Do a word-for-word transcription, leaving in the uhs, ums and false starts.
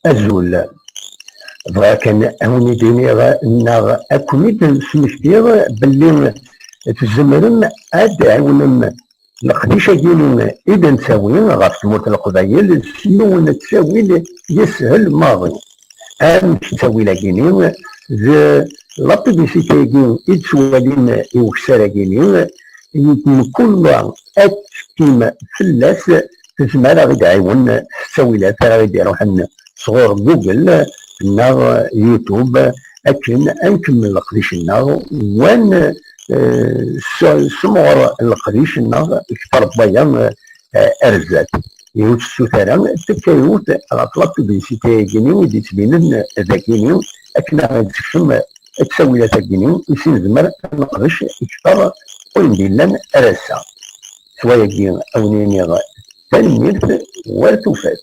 Azul. Bɣiɣ kan ad wen-id-iniɣ neɣ ad ken-id-smektiɣ belli tzemrem ad d-tɛiwnem leqdic-agi-ni i d-nettawi ɣef tmurt n Leqbayel s yiwen n ttawil yeshel maḍi. Amek ttawil-agi-ni d la publicité-agi i d-ttwalin i uksar-agi-ni, mkul ma ad tekkim fell-as, tezmer ad ɣ-id-ɛiwen s ttawilat ara ɣ-id-iruḥen sɣur Google neɣ YouTube akken ad nkemmel leqdic-nneɣ, wan eh, s- semɣer leqdic-nneɣ kter n waya eh, ar zdat. Yiwet tsuta ara tekka yiwet ɣef la publicité-agi-ni i d-yettbinen dagi-ni akken ad d-tekcem ttawilat-agi-ni i sin nezmer ad neqdec kter n wayen d-yellan ar ass-a. S wayagi ad wen-iniɣ tanemmirt war tufat.